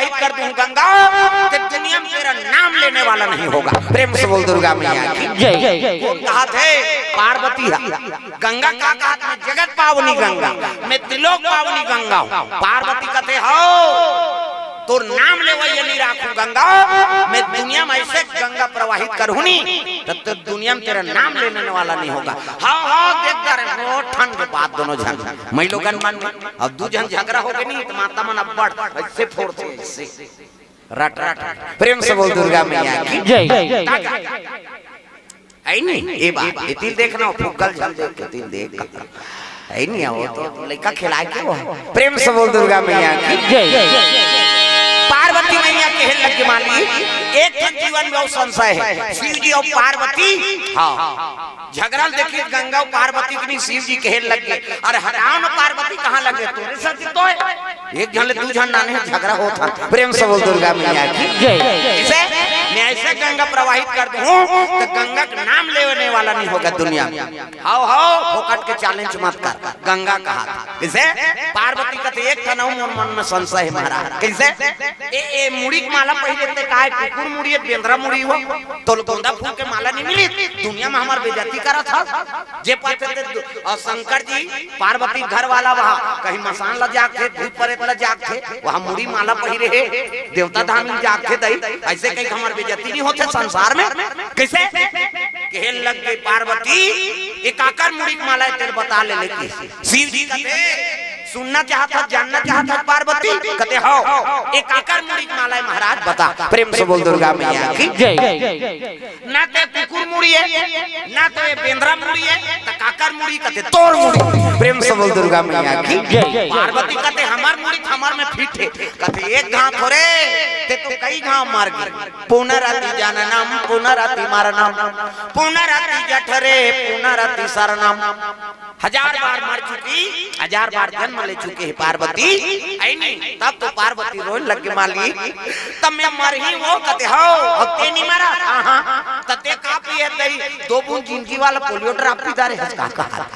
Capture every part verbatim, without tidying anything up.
प्रवाहित कर दूं गंगा, तो दुनिया में तेरा नाम लेने वाला नहीं होगा। प्रेम से बोल दुर्गा मैया की। जय। कौन कहा थे? पार्वती है। गंगा का कहा थे? जगत पावनी गंगा, मैं त्रिलोक पावनी गंगा हूँ। पार्वती कथे हो, तोर नाम लेवइया नहीं राखूं गंगा, मैं दुनिया में ऐसे गंगा प्रवाहित करूंगी, तब तो दुनिया में तेरा नाम लेने वाला नहीं होगा। हाँ हाँ, देखता रहे, वो ठन के बात दोनों झन, मैं लोगन मन में, अब दू झन झगड़ा हो गए नहीं, तो माता मन अब्बड़ ऐसे फोड़थे, ऐसे रट रट। प्रेम से बोल दुर्गा मैया की। जय। है नहीं ये बात? ये तिल देखना, फुग्गल झल देख के तिल देख। है नहीं, वो तो लइका खिलाए के वो। प्रेम से बोल दुर्गा मैया की। जय। पार्वती मैया कहे लग माली, एक ठन जीवन में अउ संशय है, शिव जी अउ पार्वती। हाँ, झगड़ा देखिए गंगा अउ पार्वती के नहीं, शिव जी कहे लग गए, अरे हटाओ ना, पार्वती कहाँ लगे? तोरे साथ तो है, एक झन ले दू झन नाने झगड़ा होत है। प्रेम से बोल दुर्गा मैया की। जय। इसे मैं ऐसे गंगा प्रवाहित कर दूं तो गंगा का नाम लेने वाला नहीं होगा दुनिया में। हाव हाव, फोकट के challenge मत कर। गंगा कहा था। किसे? पार्वती कथे एक ठन अउ मोर मन में संशय है महाराज। किसे? ए, ए मुड़ी के माला पहिरे ते काय कुकुर मुड़ी है, बेंदरा मुड़ी हो? तो गोंदा फूल के माला नहीं मिली। दुनिया में हमार बेइज्जती करा था। जे पाते ते दु-, और शंकर जी पार्वती घर वाला वहाँ कहीं मसान ला जाके, भूत प्रेत ला जाके, वहाँ मुड़ी माला पहिरे है, देवता धाम में जाके दई, ऐसे कहीं हमार बेइज्जती नहीं होते संसार में। कैसे? कहे लग गई पार्वती, "ये काकर मुड़ी के माला है, तेरे बता ले।" लेके शिव जी कहते, "सुनना चाहत है, जानना चाहत है पार्वती?" कहते, "हो।" "ये काकर मुड़ी के माला है महाराज, बता।" प्रेम से बोल दुर्गा मैया की। जय। ना ते कुकुर मुड़ी है, ना ते बेंदरा मुड़ी है, त काकर मुड़ी? कहते, "तोर मुड़ी।" प्रेम से बोल दुर्गा मैया की। जय। पार्वती कहते, "हमार मुड़ी त हमार में फिट है।" कहते, "एक घाव थोरे, ते तो कई घाव मर गए। पुनरपि जननम, पुनरपि मरणम, पुनरपि जठरे, पुनरपि शयनम।" हजार बार मर चुकी, हजार बार जन्म ले चुके हैं पार्वती। ऐ नहीं, तब तो पार्वती रोए लग के माली, "तब मैं मरही वो?" कहते, "हो, अब ते नहीं मरा।" "हाँ, हाँ।" "त ते का पिए दई? दो बूंद जिंदगी वाला पोलियो ड्रॉप पी डारे हस का?" कहा,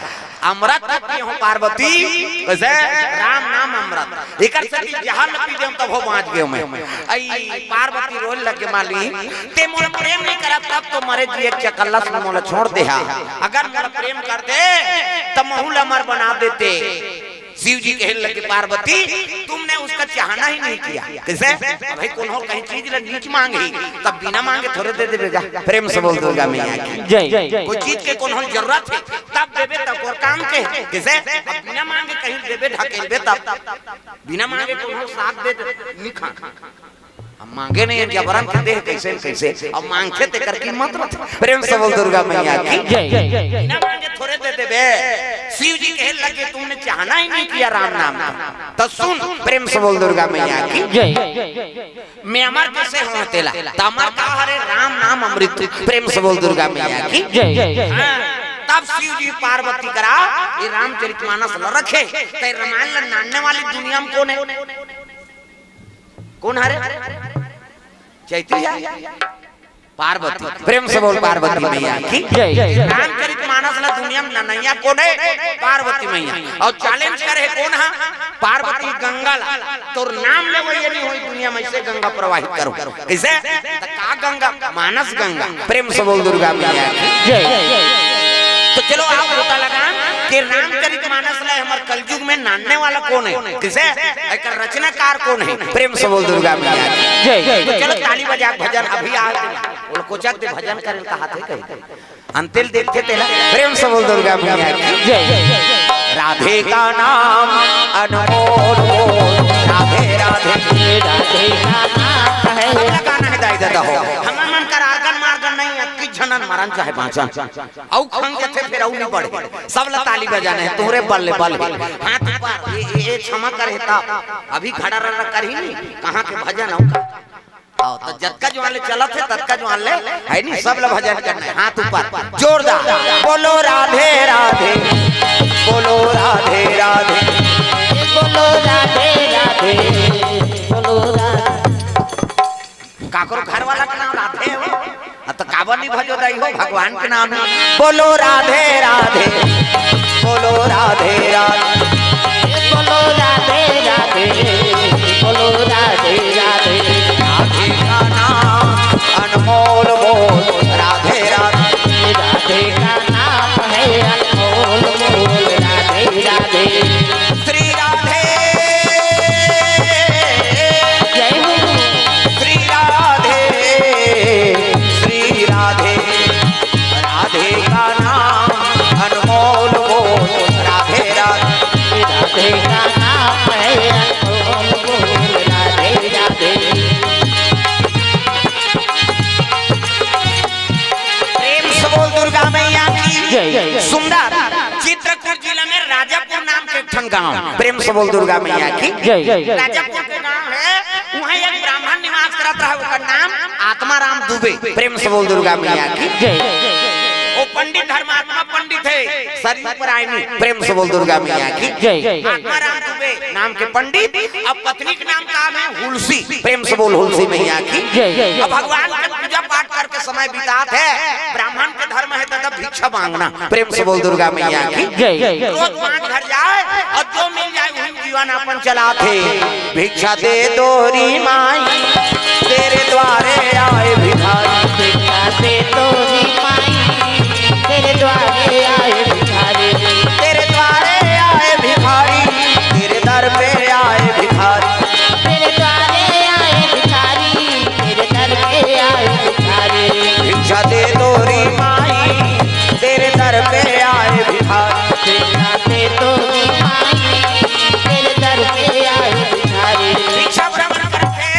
"अमृत तो पिए हो पार्वती।" कैसे? "राम नाम अमृत।" एकर सेती जहर ल पी देम तभो बाँच गेव मैं। अई पार्वती रोए लग गे, "माली, ते मोला प्रेम नहीं करा तब तो मरे जिए के चकल्लस में मोला छोड़ देहा। अगर मोला प्रेम करते त महू ल अमर बना देते।" शिव जी कहे लगे, "पार्वती, तुमने उसका चाहना ही नहीं किया।" कैसे? अब भाई कोनो कहीं चीज ल नीच मांगही तब बिना मांगे थोरे दे देबे गा। प्रेम से बोल दुर्गा मैया की। जय। कोई चीज के कोनो जरूरत है तब देबे, तब ओकर काम के। कैसे? अब बिना मांगे कहीं देबे ढकेलबे तब। बिना मांगे कोनो साग दे दे, नहीं खा। हम मांगे नहीं, जबरन के देह कैसे न कैसे, अब मांगथे तेकर कीमत रथे। प्रेम से बोल दुर्गा मैया की। जय। बिना मांगे थोरे दे देबे। शिव जी कहे लगे, "तुमने चाहना ही नहीं किया राम नाम का।" तो सुन, प्रेम से बोल दुर्गा मैया की। जय। "मैं अमर कैसे हूँ तेला?" तो अमर का हरे? "राम नाम अमृत।" प्रेम से बोल दुर्गा मैया की। जय। हाँ, तब शिव जी पार्वती करा ये रामचरित मानस ल रखे, ते रामायण ल नानने वाली दुनिया में कौन है? कौन हरे? चैती है? पार्वती। प्रेम से बोल पार्वती मैया की। जय। रामचरित मानस ल दुनिया में ननैया कौन है? पार्वती मैया। और challenge करे कौन है? पार्वती गंगा ला। तोर नाम ले वही नहीं हुई दुनिया में, ऐसे गंगा प्रवाहित करो। कैसे? त का गंगा? मानस गंगा। प्रेम से बोल दुर्गा मैया की। जय। तो चलो आओ पता लगा कि रामचरित मानस ला हमर कलयुग में नानने वाला कौन है? किसे? एकर रचनाकार कौन है? प्रेम से बोल दुर्गा मैया की। जय। तो चलो ताली बजा के भजन अभी आ। बोलो कोचक दे भजन करे कहा थे कहीं। अंतिल देखे तेला। प्रेम से बोल दुर्गा मैया की। जय। राधे का नाम अनमोल हो, राधे राधे। राधे का नाम है। अगला गाना है दाई दादा हो। हमर मन कर आर्गन मार्गन नहीं है, कि झनन मरन चाहे बाँचन। अउ खंग जथे फिर अउ नहीं बढ़े। सब ला ताली बजाने हैं, तोहरे बल ले बल है। हाथ ऊपर, ये, ये, ये क्षमा करे ता। अभी खड़ा रह, रह कर ही नहीं, कहाँ के भजन हो? आओ, तो जतका जुआन ले चलत है, ततका जुआन ले, है नहीं, सब ला भजन करना है। हाथ ऊपर, जोरदार। बोलो राधे राधे, बोलो राधे राधे। बोलो राधे राधे, बोलो राधे। काकरो घर वाला का नाम राधे हो? आ, तो काबर नहीं भजो दाई हो, भगवान के नाम है। बोलो राधे राधे, बोलो राधे राधे। बोलो राधे राधे, बोलो राधे राधे। गांव। प्रेम से बोल दुर्गा मैया की। जय। राजापुर के गांव है, वहां एक ब्राह्मण निवास करत रहे, ओकर नाम आत्माराम दुबे। प्रेम से बोल दुर्गा मैया की। जय। वो पंडित धर्मात्मा पंडित है, सरयू परायणी। प्रेम से बोल दुर्गा मैया की। जय। आत्माराम दुबे नाम के पंडित, अब पत्नी के नाम का है? हुलसी। प्रेम से बोल हुलसी मैया की। जय। अब भगवान के पूजा पाठ करके समय बितात है। ब्राह्मण के धर्म है दादा भिक्षा मांगना। प्रेम से बोल दुर्गा मैया की। जय। रोज पांच घर जाए और जो मिल जाए वही जीवन यापन चलाथे। भिक्षा दे तोरी माई, तेरे द्वारे आए भिखारी। भिक्षा दे तोरी माई, तेरे द्वारे आए भिखारी। तेरे द्वारे आए भिखारी, तेरे दर पे आए भिखारी। तेरे द्वारे आए भिखारी, तेरे दर पे आए भिखारी। भिक्षा दे तोरी माई, तेरे दर पे आए भिखारी। भिक्षा दे तोरी माई, तेरे दर पे आए भिखारी। भिक्षा भ्रमण करथे।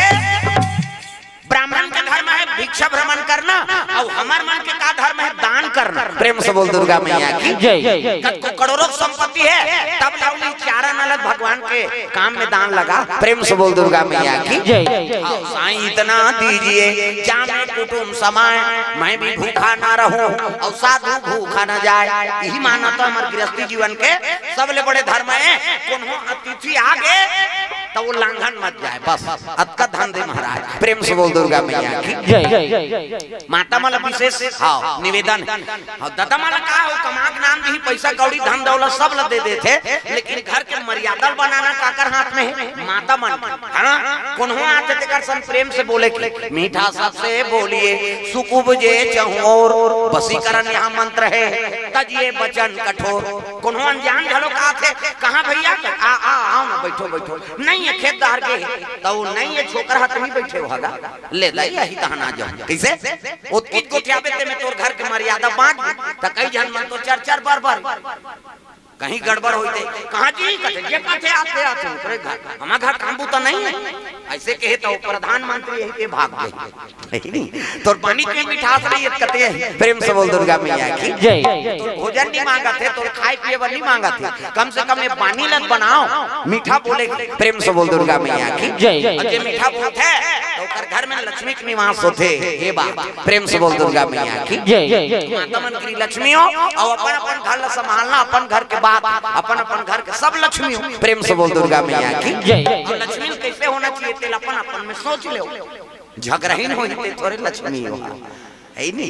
ब्राह्मण के धर्म है भिक्षा भ्रमण करना, अउ हमर मन के का धर्म है? दान करना। प्रेम से बोल दुर्गा मैया की। जय। कतको करोड़ों संपत्ति है, तब लाऊ नहीं, चारा नलत भगवान के काम में दान लगा। प्रेम से बोल दुर्गा मैया की। जय। हाँ, साईं इतना दीजिए, जामे कुटुम समाए, मैं भी भूखा ना रहूं और साधु भूखा ना जाए। यही मानता हमर गृहस्थी जीवन के सबले बड़े धर्म है। कोनो अतिथि आ गे तो वो लांघन मत जाए, बस अतका धन दे महाराज। प्रेम से बोल दुर्गा मैया की। जय। माता मन ला विशेष, हाँ, निवेदन है। हाँ, ददा मन ला का हो, कमा के नाम दिही, पैसा कौड़ी धन दौलत सब ला दे देथे, लेकिन घर के मर्यादा बनाना काकर हाथ में है? माता मन। हाँ, कोनो आथे तेकर संग प्रेम से बोले कि मीठा सबसे बोलिए, सुख उपजे चहुओर, वशीकरण यहाँ मंत्र है, तजिए वचन कठोर। कोनो अनजान घलो का आथे, कहाँ भैया? आ, आ, आओ ना, बैठो, बैठो। नहीं है, खेत डहर गे हे, तो नहीं है, छोकर हाथ नहीं बैठे होगा। ले, ले, यही तहन आ जाओ। कैसे? ओतकीच गोठियाबे ते में तोर घर के मर्यादा बांच, त कई झन मन तो चर चर बर बर। कहीं गड़बड़ होई ते, कहाँ जी? कथे, "ये कथे आते आते ऊपरे घर, हमार घर काम बूता नहीं है।" ऐसे कहे तो प्रधानमंत्री यही के भाग गए। नहीं, नहीं। तोर पानी के मिठास नहीं है, कते है। प्रेम से बोल दुर्गा मैया की। जय। तोर भोजन नहीं मांगत है, तोर खाए पिए बर नहीं मांगत है, कम से कम ये पानी लत बनाओ, मीठा बोले। प्रेम से बोल दुर्गा मैया की। जय। और जे मीठा बोलथे, तो ओकर घर में लक्ष्मी के निवास होथे। हे बा, प्रेम से बोल दुर्गा मैया की। जय। माता मन की लक्ष्मी हो, और अपन अपन घर ला संभालना, अपन घर के बात, अपन अपन घर के सब लक्ष्मी हो। प्रेम से बोल दुर्गा मैया की। जय। और लक्ष्मी कैसे होना चाहिए, तेला अपन अपन में सोच ले। झगड़हीन होही ते थोरे लक्ष्मी हो, है नी?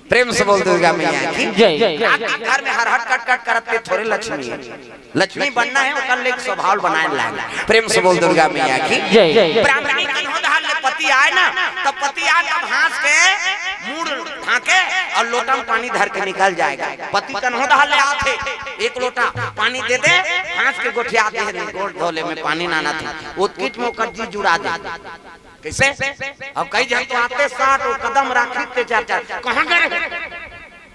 प्रेम से बोल दुर्गा मैया की। जय। आपके घर में हर हट कट कट करत ते थोरे लक्ष्मी है। लक्ष्मी बनना है, ओकर ले एक स्वभाव बनाए लाग। प्रेम से बोल दुर्गा मैया की। जय। ब्राह्मणी कन्हो दहाल ले पति आए ना, तब पति आए तब हाथ के मुड़ ढांके और लोटा में पानी धर के निकल जाएगा। पति कन्हो दहाल ले आथे, एक लोटा पानी दे दे, हाथ के गोठिया दे, गोड़ धोले में पानी नाना था, ओतकीच में ओकर जी जुड़ा दे। कैसे? अब कई झन तो आते साथ वो कदम राखी ते चाचा, कहाँ गए?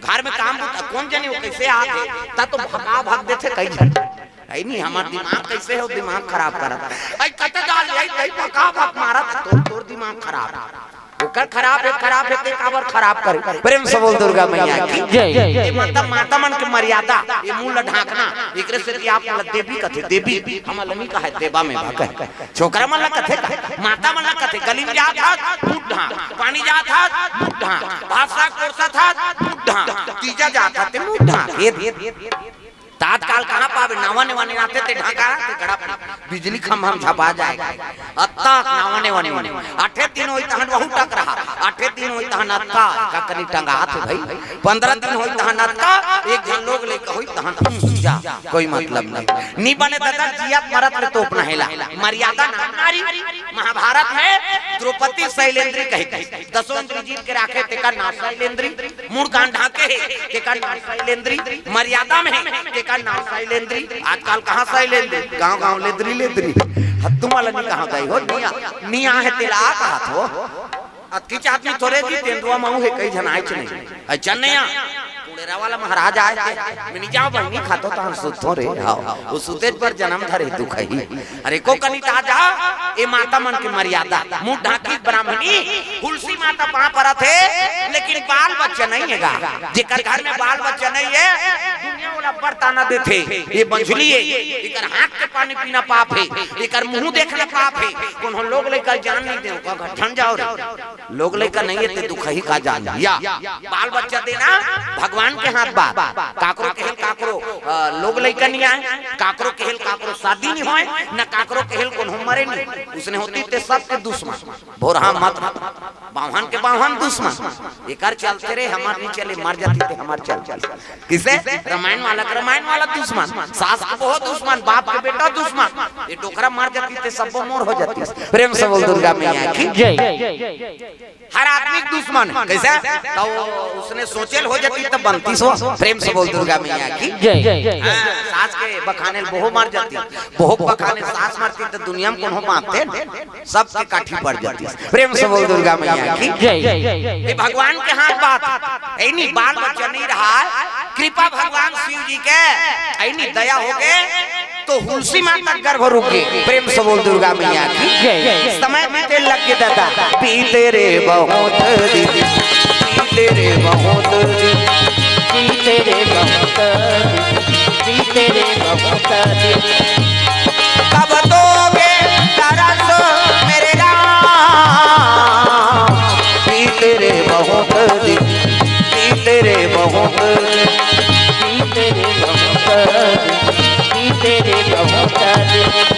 घर में काम बूता, कोन जनी वो कैसे आते? ता तो भगा भाग देथे कई झन। ऐ नहीं, हमार दिमाग कैसे हो, दिमाग खराब करत। ऐ कते डाल, ऐ कई भगा भाग मारत, तोर, तोर दिमाग खराब। ओकर खराब है, खराब है, ते काबर खराब करे? प्रेम से बोल दुर्गा मैया की। जय। ये माता, माता मन के मर्यादा, ये मुंह ला ढांकना, एकरे से कि आप ला देवी कथे, देवी, हम ला नहीं कहे, देवा में भा कहे। छोकरा मन ला कथे का? माता मन ला कथे, गली में जात हस, मुंह ढांक, पानी जात हस, मुंह ढांक, भात साग परोसत हस, मुंह ढांक, तीजा जात हस, ते मुंह ढांक। ये, ये, तात काल कहाँ पाबे? नावा नेवा नेवाथे ते ढांका, ते कड़ा बिजली खंभा में झपा जाएगा। अत्ता नावा नेवा नेवा। आठे दिन होई तहन वहू टक रहा, आठे दिन होई तहन अत्ता, का कनी टंगात है भाई। पंद्रह दिन होई तहन अत्ता, एक झन लोग लेके होई तहन जा। कोई मतलब नहीं। नी बने दादा, जियत मरत ले तोपना हेला। मर्यादा ना नारी। महाभारत में द्रौपदी शैलेंद्री कही थी। दसों इंद्री जीत के राखे, तेकर नाम शैलेंद्री। मुड़ कान ढांके हे, तेकर नाम शैलेंद्री। मर्यादा में हे, तेकर नाम शैलेंद्री। आजकल कहाँ शैलेंद्री? गांव गांव लेदरी लेदरी। हत्तू वाला नहीं कहाँ गई हो? निया, निया है तिला कहा थो। अतकीच आदमी थोरे जी, तेंदुआ मऊ हे, कई झन आइच नहीं। अइचन नहीं आ। कुड़ेरा वाला महाराज आए थे, मैं नहीं जाओ बहिनी खातो तहन सुतो रे। हाँ, वो सुते पर जन्म धरे दुख ही। अरे को कनी ता जा, ए माता मन के मर्यादा। मुंह ढांकी ब्राह्मणी, हुलसी माता पांव परत हे, लेकिन बाल बच्चा नहीं है गा। जेकर घर में बाल बच्चा नहीं है, दुनिया अब्बड़ ताना देथे, ये बंझली हे, एकर हाथ के पानी पीना पाप हे, एकर मुंह देखना पाप हे। कोनो लोग लइका जान नहीं दे, ओकर घर ठन जाओ रे। लोग लइका नहीं हे ते दुखही का जान या। बाल बच्चा देना भगवान के हाथ बात। काकरो केहेल काकरो, अ, लोग लइका नहीं आए, काकरो केहेल काकरो शादी नहीं होए, न काकरो केहेल कोनो मरे नहीं। उसने होती ते सबके दुश्मन। भोरहा मत, बावहन के बावहन दुश्मन। एकर चलते रे हमार नहीं चले, मर जाती ते हमार चल चल। किसे? रामायण वाला के रामायण वाला दुश्मन, सास के बहुत दुश्मन, बाप के बेटा दुश्मन। ये डोकरा मर जाती ते सब मोर हो जाती। प्रेम से बोल दुर्गा मैया की। जय। हर आदमी के दुश्मन है। कैसे? तो उसने सोचेल हो जाती तब बनती सो। प्रेम से बोल दुर्गा मैया की। जय। हाँ, सास के बखानेल बहू मर जाती, बहू के बखानेल सास मरती तो दुनिया में कोनो बांचते? सबके काठी पड़ जाती। प्रेम से बोल दुर्गा मैया की। जय। ये भगवान के हाथ बात। ऐनी बाल बच्चा नहीं रहा है, कृपा भगवान शिव जी के, ऐनी दया हो गए तो हुलसी माता गर्भ रुक गए। प्रेम से बोल दुर्गा मैया की। जय। समय बीते लग गए दादा, बीते रे बहुत दिन, बीते रे बहुत दिन, बीते रे बहुत दिन, बीते रे बहुत दिन। कब दोगे दरस मेरे राम, बीते रे बहुत दिन, बीते रे बहुत दिन, बीते रे बहुत दिन, बीते रे बहुत दिन।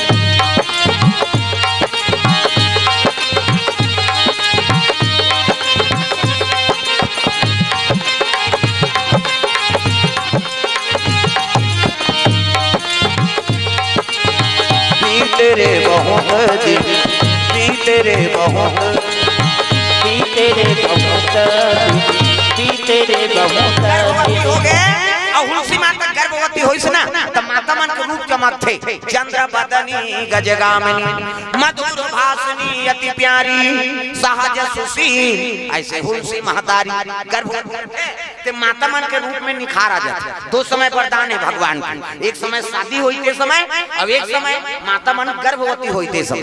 बीते रे बहुत दिन, बीते रे बहुत, बीते रे बहुत दिन, बीते रे बहुत दिन। गर्भवती हो गए और हुलसी माता गर्भवती होइस ना, त माता मन के रूप चमकथे। चंद्र बदनी गजगामिनी, मधुर भाषिणी अति प्यारी, सहज सुशील। ऐसे हुलसी महतारी गर्भवती होथे, ते माता मन के रूप में निखार आ जाथे। दो समय वरदान है भगवान के, एक समय शादी होई ते समय, और एक समय माता मन गर्भवती होई ते समय।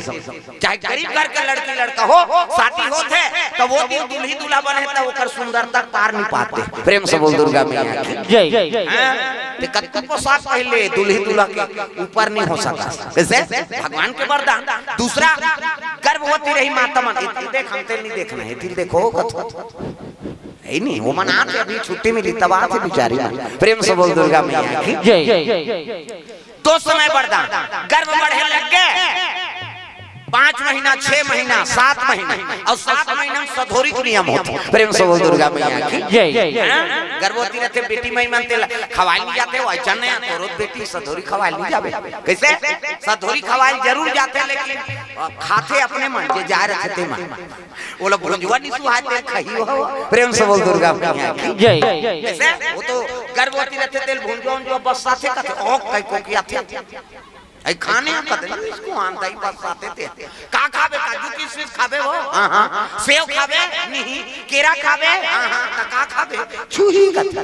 चाहे गरीब घर के लड़की लड़का हो, शादी होत है, तो वो दिन दुल्ही दूल्हा बने, तो ओकर सुंदरता पार नहीं पाते। प्रेम से बोल दुर्गा मैया की। जय। हाँ? ते कत्तो पोशाक पहले दुल्ही दूल्हा के ऊपर नहीं हो सका। कैसे? भगवान के वरदान। दूसरा, गर्भवती रही माता मन, इतिल देख, हम तेल नहीं देखना है, इतिल देखो, कत्तो। है नहीं, वो मन आथे, अभी छुट्टी मिली, तब आथे बिचारी मन। प्रेम से बोल दुर्गा मैया की। जय। दो समय वरदान, गर्भ बढ़े लग गए, पाँच महीना, छह महीना, सात महीना, और सात महीना में सधोरी के नियम होथे। प्रेम से बोल दुर्गा मैया की। जय। हाँ? गर्भवती रहते बेटी माई मन तेल खवाए नहीं जाते, वो ऐसा नहीं, तोरो बेटी सधोरी खवाए नहीं जावे। कैसे? सधोरी खवाए जरूर जाते, लेकिन खाथे अपने मन, जे जाए रहते मन। ओला भुंजुआ नहीं सुहाते, खही हो। प्रेम से बोल दुर्गा मैया की। जय। जैसे वो तो गर्भवती रहते तेल भुंजुआ उंजुआ बस साथे कथे, ओक कई को किया थे। ऐ खाने हम कथे, इसको आंदा ही बस साथे थे। का खाबे? काजू किशमिश खाबे हो? हाँ, हाँ। सेव खाबे? नहीं। केरा खाबे? हाँ, हाँ। त का खाबे? छुही कथे।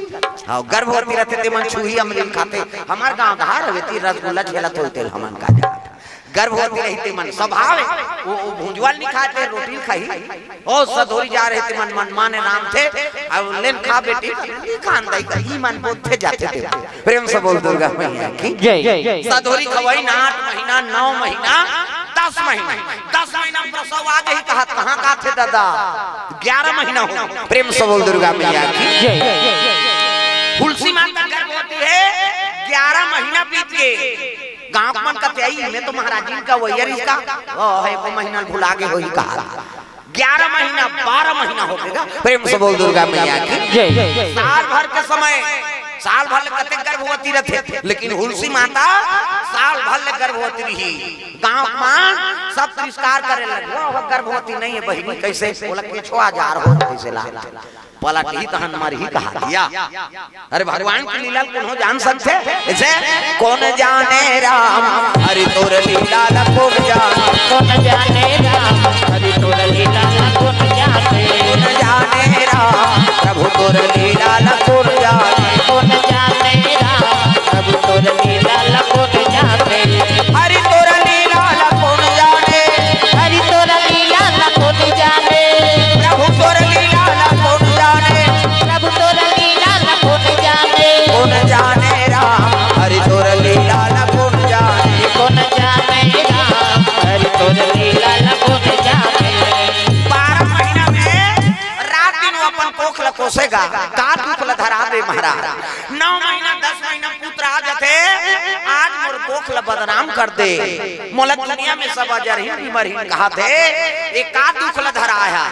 हाँ, गर्भवती रहते ते मन छुही अमली खाते। हमार गांव धार हवे ती रसगुल्ला झेलत होते हमन का जात। गर्भवती रहिते मन स्वभाव है, वो, वो भुंजुआ ल नहीं खाते, रोटी ल खाही। ओ सधोरी जा रहे ते मन, मन माने राम थे, अब लेन खा बेटी, नहीं खान दाई का, ई मन बोलते जाते थे। प्रेम से बोल दुर्गा मैया की। जय। सधोरी खवाई ना आठ महीना, नौ महीना, दस महीना, दस महीना प्रसव आ जाही कहा, कहाँ का थे दादा? ग्यारह महीना हो। प्रेम से बोल दुर्गा मैया की। जय। हुलसी माता गर्भवती है, ग्यारह महीना बीत गए। गांव के मन कथे, "आई, मैं तो महाराजिन का वैया रिस का, ओ, है, एको महीना भुला गे होही कहा।" ग्यारह महीना, बारह महीना हो गया। प्रेम से बोल दुर्गा मैया की। जय। साल भर के समय, साल भर ले कते गर्भवती रहते, लेकिन हुलसी माता साल भर ले गर्भवती रही। गांव में सब तिरस्कार करे लगे, "वो, वो गर्भवती नहीं है बहिनी, कैसे?" बोला, "केछो आजार हो, कैसे ला?" पलटही तहन मरही कहा दिया। अरे भगवान के लीला ल कोनो जान सकथे? ऐसे कौन जाने राम, हरि तोर लीला ल कौन जाने? कौन जाने राम, हरि तोर लीला ल कौन जाने? कौन जाने राम, प्रभु तोर लीला ल कौन जाने? कौन जाने राम, प्रभु तोर लीला ल कौन जाने? हरि तोर लीला ल कौन जाने? हरि तोर लीला ल कौन जाने? प्रभु तोर लीला ल कौन जाने? प्रभु तोर लीला ल कौन जाने? कौन जाने राम, पोसेगा, का दुख ल धरा दे महाराज। नौ महीना, दस महीना पुत्र आ जाथे, आज मोर कोख ल बदनाम कर दे, मोला दुनिया में सब अजरहीन बिमरहीन कहाथे, ये का दुख ल धराय हे।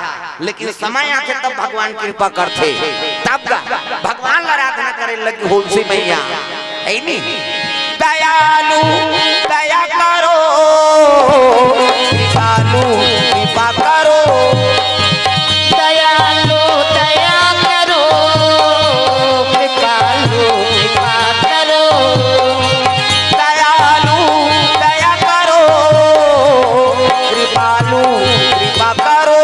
लेकिन समय आथे तब भगवान कृपा करथे, तब गा भगवान ल आराधना करे लगी हुलसी मैया, हे नी? दयालु दया करो, कृपालु कृपा करो। दयालु दया करो, कृपालु कृपा करो। दयालु दया करो, कृपालु कृपा करो।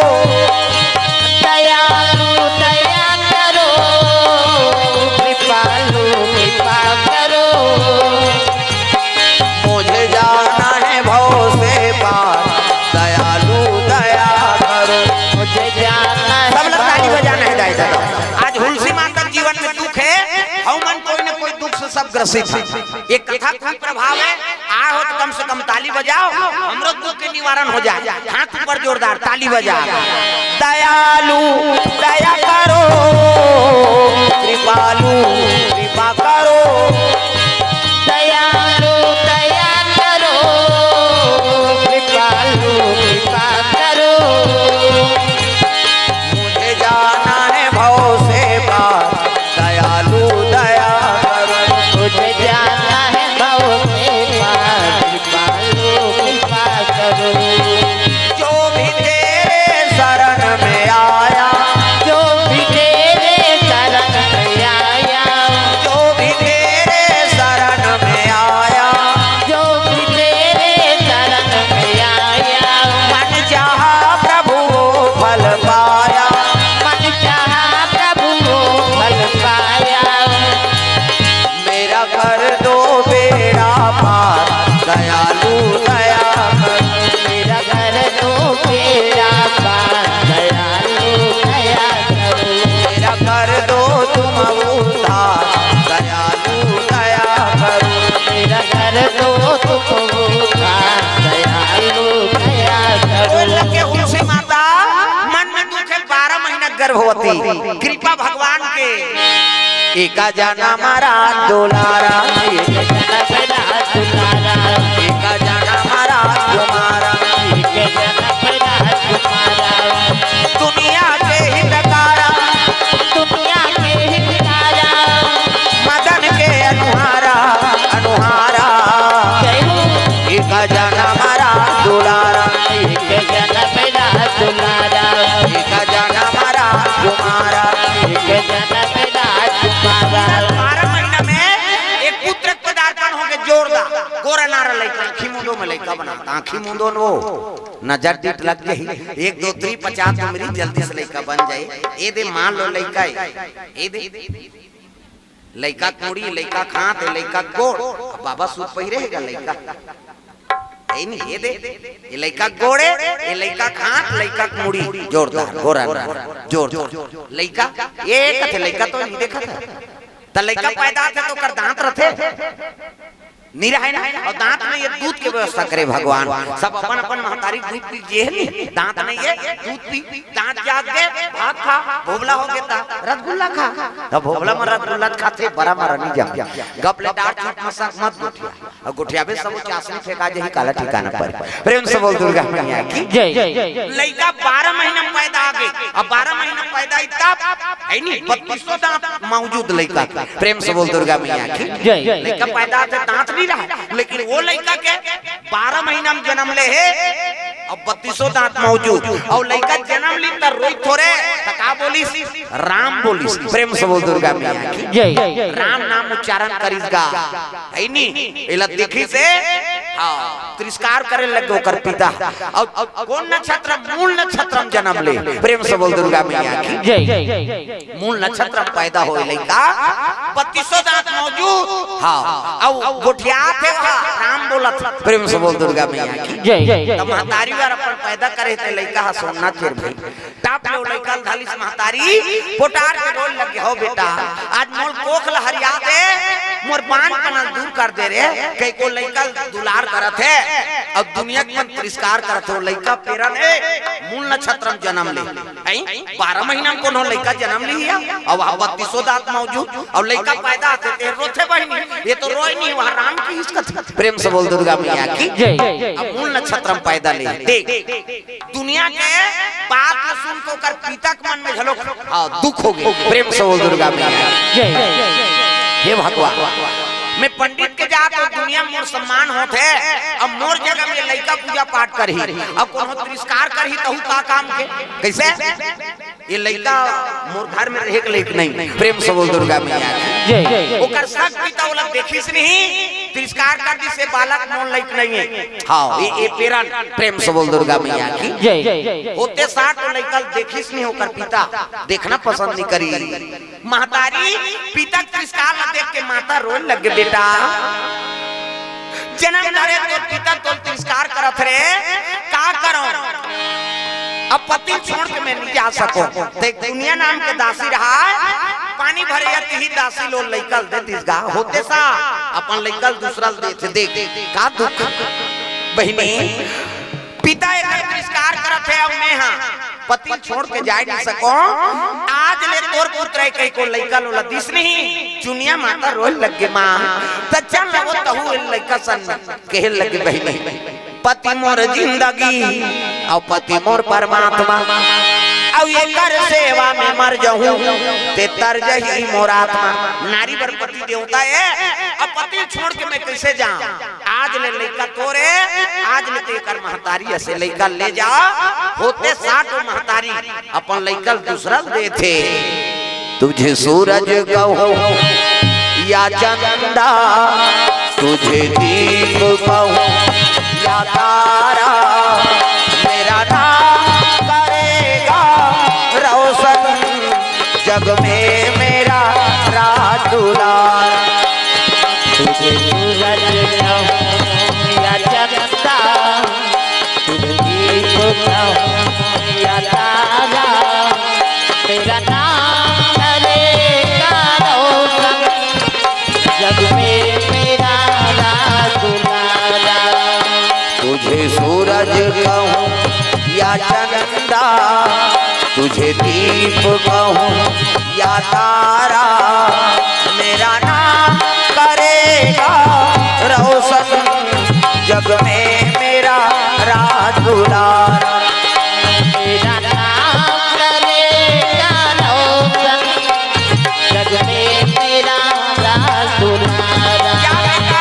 दयालु दया करो, कृपालु कृपा करो। मुझे जाना है भव से पार, दयालु दया करो। मुझे जाना है सब लोग ताली बजाना है, दाई दादा। आज हुलसी माता के जीवन में दुख हे, हमन कोई न कोई दुख से सब ग्रसित हे। ये कथा कोई प्रभाव हे, आय हो तो कम से कम ताली बजाव, हमरो दुख के निवारण हो जाय। हाथ ऊपर जोरदार, ताली बजा। दयालु दया करो, कृपालु कृपा करो। दयालु दया करो, कृपालु कृपा करो। मुझे जाना है भव से पार, दयालु दया करो। मुझे जाना है भव से पार, कृपालु कृपा करो। जो भी तेरे शरण में आया, जो भी तेरे शरण में आया, जो भी तेरे शरण में आया, जो भी तेरे शरण में आया। मन चाहा प्रभु वो फल पाया, मन चाहा प्रभु वो फल पाया। मेरा कर दो बेड़ा पार, दयालु दया करो। मेरा कर दो बेड़ा पार, दयालु दया करो। मेरा कर दो तुम उद्धार, दयालु दया करो। मेरा कर दो तुम उद्धार, दयालु दया करो। बोल लगे हुलसी माता, मन में दुख हे, बारह महीना गर्भवती, कृपा भगवान के। एका जनम रात दुलारा, एका जनम रात तुम्हारा, दुनिया के हितकारा, दुनिया के हितकारा, मदन के अनुहारा, अनुहारा। जय हो। एका जनम रात दुलारा, एका जनम रात तुम्हारा, एका जनम रात तुम्हारा। बारह महीना में एक पुत्र के पदार्पण होगे, जोरदार। गोरा नारा लइका, आँखी मूंदो में लइका बनाता, आँखी मूंदो न वो। नजर डीठ लग जाही, एक दो तीन पचास उमरी, जल्दी से लइका बन जाए। ए दे मान लो लइका हे, ए दे लइका के मुड़ी, लइका के हाथ, लइका के गोड़। अब बाबा सूट पहिरे हे गा लइका, हे नी, ए दे, ए लइका के गोड़े, ए लइका के हाथ, लइका के मुड़ी, जोरदार, गोरा नारा, जोरदार। लइका, ए कथे लइका तो नहीं देखत हे। त लइका पैदा होथे त ओकर दांत रथे? नहीं रहे ना। अउ दांत में ये दूध के व्यवस्था करे भगवान। सब अपन अपन महतारी दूध पी, जे हे नी, दांत नहीं हे, दूध पी, दांत जाग गे, भात खा, भोभला हो गे त रसगुल्ला खा। त भोभला में रसगुल्ला खाथे, बरा में नहीं जा। गप ले डार चुप मसक मत गोठिया। अउ गोठियाबे सब चासनी फेंका जाही, काला ठिकाना पर। प्रेम से बोल दुर्गा मैया की। जय। लइका बारह महीना में पैदा आ गे, अब बारह महीना में पैदा आई तब, हे नी, बत्तीसों दांत मौजूद लइका के। प्रेम से बोल दुर्गा मैया की। जय। लइका पैदा आथे दांत नहीं रहा, लेकिन वो लइका के बारह महीना में जन्म ले हे, अब बत्तीसों दांत मौजूद। अउ लइका जन्म ली त रोई थोरे, त का बोलिस? राम बोलिस। प्रेम से बोल दुर्गा मैया की। जय। राम नाम उच्चारण करिस गा। हे नी, एला देखिस हे, हाँ, तिरस्कार करे लगे ओकर पिता। अउ, अउ कोन नक्षत्र? मूल नक्षत्र में जन्म ले। प्रेम से बोल दुर्गा मैया की। जय। मूल नक्षत्र में पैदा होए लइका, बत्तीसों दांत मौजूद। हाँ, अउ गोठियाथे वहाँ, राम बोलत। प्रेम से बोल दुर्गा मैया की। जय। त महतारी वार अपन पैदा करे ते लइका हा सोना चेर भाई। टाप ले ओ लइका ल धलिस महतारी, पोटार के रोए लगे, "हो बेटा, आज मोर कोख ल हरिया दे, मोर बांझपन ल दूर कर दे रे।" कहिके ओ लइका ल दुलार करत हे, अब दुनिया के मन तिरस्कार करत हे। ओ लइका पेरन हे, मूल नक्षत्र जनम ले। आई, बारह महीना में कोनो लइका जनम लिही, अउ वहाँ बत्तीसों दांत मौजूद, अउ लइका पैदा होथे ते रोथे बहिनी, ये तो रोय नहीं, वहाँ राम की इसका। प्रेम से बोल दुर्गा मैया की। जय। अब मूल नक्षत्र में पैदा ले, देख, दुनिया के बात ल सुन के ओकर पिता के मन में घलो, हाँ, दुख हो गए। प्रेम से बोल दुर्गा मैया की। जय। हे भगवान, मैं पंडित के जात हूँ, दुनिया में मोर सम्मान होत हे, अब मोर जगह में लइका पूजा पाठ करही, अब कोनो तिरस्कार करही, तहू का काम के? कैसे? ये लइका मोर घर में रहे के लायक नहीं। प्रेम से बोल दुर्गा मैया की। जय। ओकर सग पिता ओला देखिस नहीं, तिरस्कार कर दिस, ये बालक मोर लायक नहीं है। हाँ, ये, ये पेरन। प्रेम से बोल दुर्गा मैया की। जय। होते साठ वो लइका ल देखिस नहीं, ओकर पिता देखना पसंद नहीं करी। महतारी पिता के तिरस्कार ला देख के माता रोए लगे, बेटा, जनम धरे तोर पिता तोर तिरस्कार करत रे, का करो? अब पति छोड़ के मैं नहीं जा सको। देख, दुनिया नाम के दासी रहा, पानी भरे या तिही दासी लो लइका ल दे दिस गा, होते सा अपन लइका ल दूसरा ल देथे, देख का दुख। बहिनी, पिता एकर तिरस्कार करत हे, अब मैं हा पति छोड़ के जाय नहीं सको। आज ले तोर पुत्र हे कहीं को लइका लोला दिस नहीं। चुनिया माता रोए लगे, माँ, त चल वो तहू ए लइका सन में। कहे लगे, बहिनी, पति मोर जिंदगी, अउ पति मोर परमात्मा, अउ एकर सेवा में मर जहूं, ते तर जही मोर आत्मा। नारी बर पति देवता हे, अब पति छोड़ के मैं कैसे जाऊं? आज ले लइका तोरे, आज ले ते एकर महतारी असे लइका ले जा। होते साठ वो महतारी अपन लइका ल दूसरा ल देथे। तुझे सूरज कहूँ या चंदा, तुझे दीप कहूँ या तारा, मेरा नाम करेगा रोशन जग में मेरा राज दुलारा। तुझे सूरज कहूँ या चंदा, तुझे दीप कहूँ या तारा, मेरा नाम करेगा रोशन जग में मेरा राज दुलारा। तुझे सूरज कहूँ या चंदा, तुझे दीप कहूँ या तारा, मेरा नाम करेगा रोशन जग में मेरा राज दुलारा। मेरा नाम करेगा रोशन जग में मेरा राज दुलारा। क्या बेटा?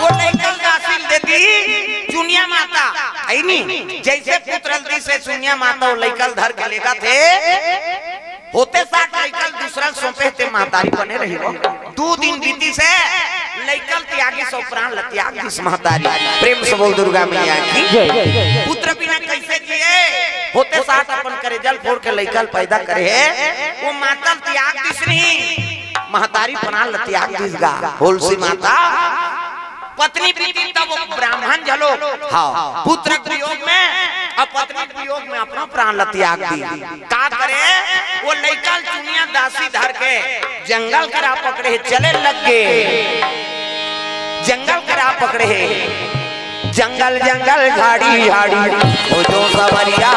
वो लइका ल दासी ल देती चुनिया माता, है नी? जैसे पुत्र ल दिस हे चुनिया माता, वो लइका ल धर के लेगथे। होते साठ लइका ल दूसरा ल सौंपे, ते महतारी बने रही हो। दू दिन बीतिस हे, लइका ल त्यागिस अउ प्राण ल त्याग दिस महतारी। प्रेम से बोल दुर्गा मैया की। जय। पुत्र बिना कैसे जिए? होते साठ अपन करेजा ल फोड़ के लइका ल पैदा करे हे, वो माता ल त्याग दिस नहीं, महतारी प्राण ल त्याग दिस गा। होलसी माता पत्नी बीतिन तब वो ब्राह्मण घलो, हाँ, पुत्र के वियोग में, अब पत्नी के वियोग में अपना प्राण ल त्याग दी। का करे? वो लइका ल चुनिया दासी धर के जंगल करा पकड़े हे, चले लग गे। जंगल करा पकड़े हे। जंगल जंगल झाड़ी झाड़ी हो जो सवरिया,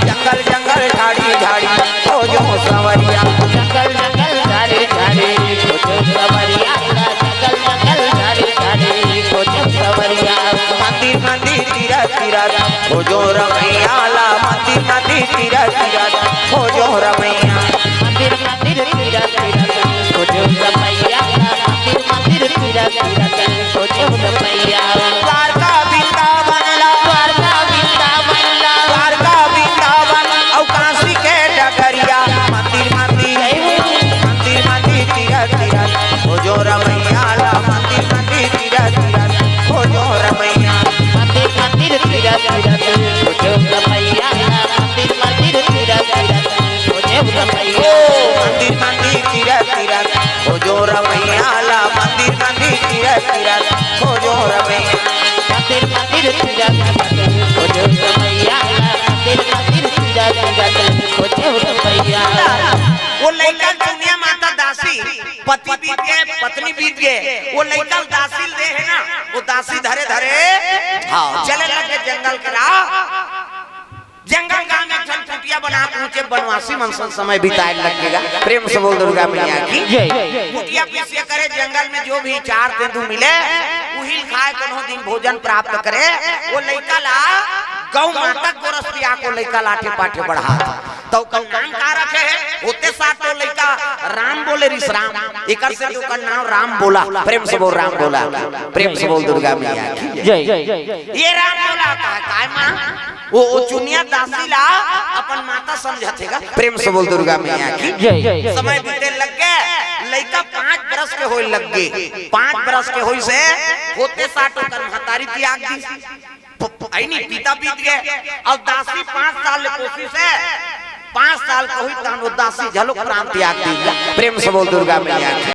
जंगल जंगल झाड़ी झाड़ी हो जो सवरिया। जंगल जंगल झाड़ी झाड़ी हो जो सवरिया, जंगल जंगल झाड़ी झाड़ी हो जो सवरिया। मंदिर मंदिर तीरथ तीरथ हो जो रमैया ला, मंदिर मंदिर तीरथ तीरथ हो जो रमैया। मंदिर मंदिर तीरथ तीरथ हो जो रमैया ला, मंदिर मंदिर तीरथ तीरथ हो जो रमैया। द्वारका वृंदावन ला, द्वारका वृंदावन ला, द्वारका वृंदावन अउ काशी के डगरिया। मंदिर मंदिर, मंदिर मंदिर तीरथ तीरथ हो जो रमैया ला, मंदिर मंदिर तीरथ तीरथ हो जो रमैया। मंदिर मंदिर तीरथ तीरथ हो जो रमैया ला, मंदिर मंदिर तीरथ तीरथ हो जो रमैया। ओ मंदिर मंदिर तीरथ तीरथ हो जो रमैया ला, मंदिर मंदिर तीरथ तीरथ हो जो रमैया। मंदिर मंदिर तीरथ तीरथ हो जो रमैया ला, मंदिर मंदिर तीरथ तीरथ हो जो रमैया। वो लइका चुनिया माता दासी, पति बीत गे, पत्नी बीत गे, वो लइका दासी ल दे हे ना, वो दासी धरे धरे, हाँ, चले लगे जंगल करा। जंगल गांव में एक झन कुटिया बना पहुंचे, बनवासी मन संग समय बिताए लगेगा। प्रेम से बोल दुर्गा मैया की। जय। कुटिया पिसिया करे जंगल में, जो भी चार तेंदू मिले, उहिल खाए, कोनो दिन भोजन प्राप्त करे। वो लइका ला गौ माता गोरस पिया को लइका लाठे पाठे बढ़ा था। तो ओकर नाम का रखे है? होते साथ तो लइका राम बोले रिस राम, एकर से ओकर नाम राम बोला। प्रेम से बोल राम बोला। प्रेम से बोल दुर्गा मैया की। जय। ये राम बोला का काय माँ? वो, वो चुनिया दासी ला अपन माता समझत हेगा। प्रेम से बोल दुर्गा मैया की। जय। समय बीते लग गे, लइका पाँच बरस के होए लग गे। पाँच बरस के होइस हे, होते साठ ओकर महतारी त्याग दी। प-, प-, आई नहीं, पिता बीत गे। अउ दासी पाँच साल ले पोसिस हे, पाँच साल के होई तहन वो दासी घलो प्राण त्याग दी। प्रेम से बोल दुर्गा मैया की।